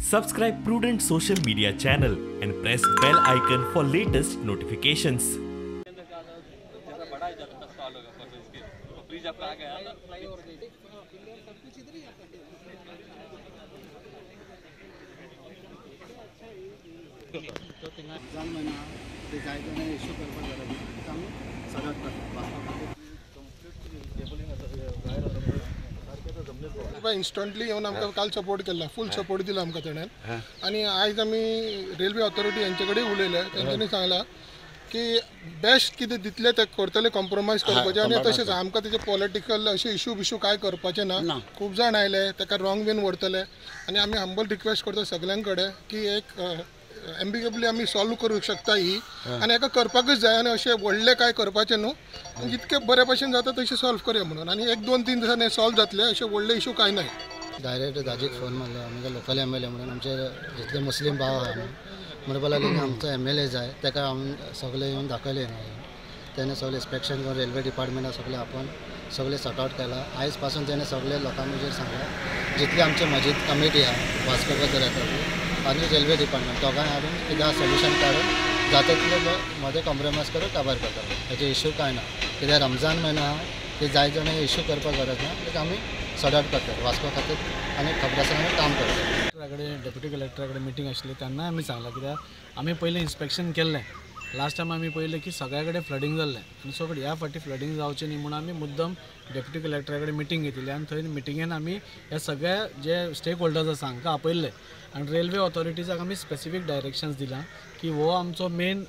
Subscribe Prudent Social Media channel and press bell icon for latest notifications. Instantly येवन आमकां काल support केला, फूल support दिला आमकां तेणेन. आनी आयज आमी रेल्वे ऑथॉरिटी हेंचे कडेन उलयले, तेंच्यांनी सांगलां की बेस्ट कितें दितले ते करतले, कॉम्प्रोमायज करपाचें. आनी तशेंच आमकां तेजे पॉलिटिकल अशे इशू बिशू कांय करपाचें ना. खूब जाण आयले ताका रॉंग वेन व्हरतले आनी आमी हंबल रिक्वेस्ट करता सगळ्यां कडेन की एक एम्बिकेबली आमी सॉल्व करूंक शकता ही, आनी हेका करपाकूच जाय. आनी अशें व्हडलें कांय करपाचें न्हू, जितकें बऱ्या भशेन जाता तशें सॉल्व करूया म्हणून. आनी 1-2-3 दिसांनी हें सॉल्व जातलें, अशें व्हडलें इशू कांय ना. डायरेक्ट दाजीक फोन मारलो, आमगे लोकल एम एल ए म्हणून आमचे जितले मुस्लीम भाव आहा न्हू, म्हणपाक लागले की आमचो एम एल ए जाय, ताका आमी सगळे येवन दाखयले. तेणें सगळें इन्स्पेक्शन करून रेल्वे डिपार्टमेंटाक सगळें आपोवन सगळें सॉर्ट आवट केलां. आयज पासून तेणें सगळे लोकां मुखार सांगलां, जितली आमची मजीद कमिटी आहा वास्को बद्दल येता ती आनी रेल्वे डिपार्टमेंट दोगांय हाडून कितें सोल्युशन काडून जाता तितले मदें कॉम्प्रोमायज करून काबार करतले. हेजे इशू कांय ना, कित्याक रमजान म्हयनो आहा, ते जाय जाण इशू करपाक गरज ना, कित्याक आमी सॉर्ट आवट करतले वास्को खातीर आनी खबर आसतना आमी काम करतले. कलेक्टरा कडेन, डेप्युटी कलेक्टरा कडेन मिटींग आशिल्ली, तेन्नाय आमी सांगलां, कित्याक आमी पयलीं इन्स्पेक्शन केल्लें. लास्ट टायम आमी पळयलें की सगळ्या कडेन फ्लडींग जाल्लें आनी सगळें ह्या फावटी फ्लडींग जावचें न्ही म्हणून आमी मुद्दम डेप्युटी कलेक्टरा कडेन मिटींग घेतिल्ली आनी थंय मिटिंगेन आमी हे सगळे जे स्टेक होल्डर्स आसा हांकां आपयल्ले आनी रेल्वे ऑथॉरिटीजाक आमी स्पेसिफीक डायरेक्शन्स दिलां की हो आमचो मेन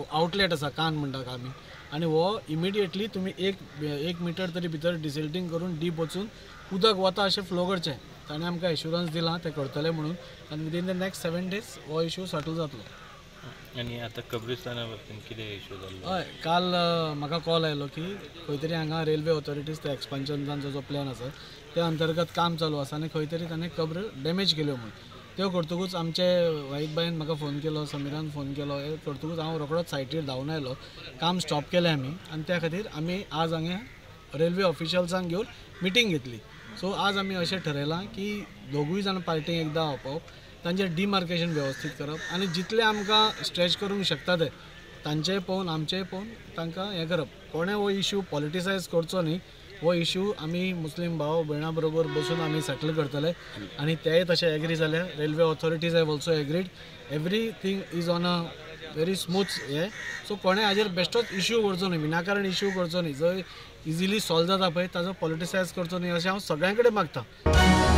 आउटलेट आसा, कान म्हणटा आमी, आनी हो इमिडिएटली तुमी एक मिटर तरी भितर डिसिल्टींग करून डीप वचून उदक वता अशें फ्लो करचें. ताणें आमकां एश्युरन्स दिलां तें करतलें म्हणून, आनी विदीन the next 7 days हो इशू सॉटल जातलो. आनी आतां कब्रिस्ताना बाबतींत कितें इशू जाल्लो? हय, काल म्हाका कॉल आयलो की खंय तरी हांगा रेल्वे ऑथॉरिटीज ते एक्सपान्शनाचो जो प्लॅन आसा त्या अंतर्गत काम चालू आसा आनी खंय तरी ताणें कब्र डॅमेज केल्यो म्हूण. त्यो करतकूच आमचे वाहीद बायन म्हाका फोन केलो, समीरान फोन केलो. हे करतकूच हांव रोखडोच सायटीर धांवून आयलो, काम स्टॉप केलें आमी आनी त्या खातीर आमी आज हांगा रेल्वे ऑफिशियल्सांक घेवन मिटींग घेतली. सो आज आमी अशें ठरयलां की दोगूय जाण पार्टींक एकदां आपोवप, तांचें डिमार्केशन वेवस्थीत करप आनी जितलें आमकां स्ट्रेच करूंक शकता ते तांचेय पळोवन आमचेय पळोवन तांकां हें करप. कोणें हो इशू पॉलिटिसायज करचो न्ही, हो इशू आमी मुस्लीम भाव भयणां बरोबर बसून आमी सेटल करतले आनी तेय तशें एग्री जाले. Railway authorities have also agreed, everything is on a very smooth हें. सो कोणें हाजेर बेश्टोच इशू करचो न्ही, विनाकारण इशू करचो न्ही, जंय इजिली सॉल्व जाता पळय ताजो पॉलिटिसायज करचो न्ही अशें हांव सगळ्यां कडेन मागतां.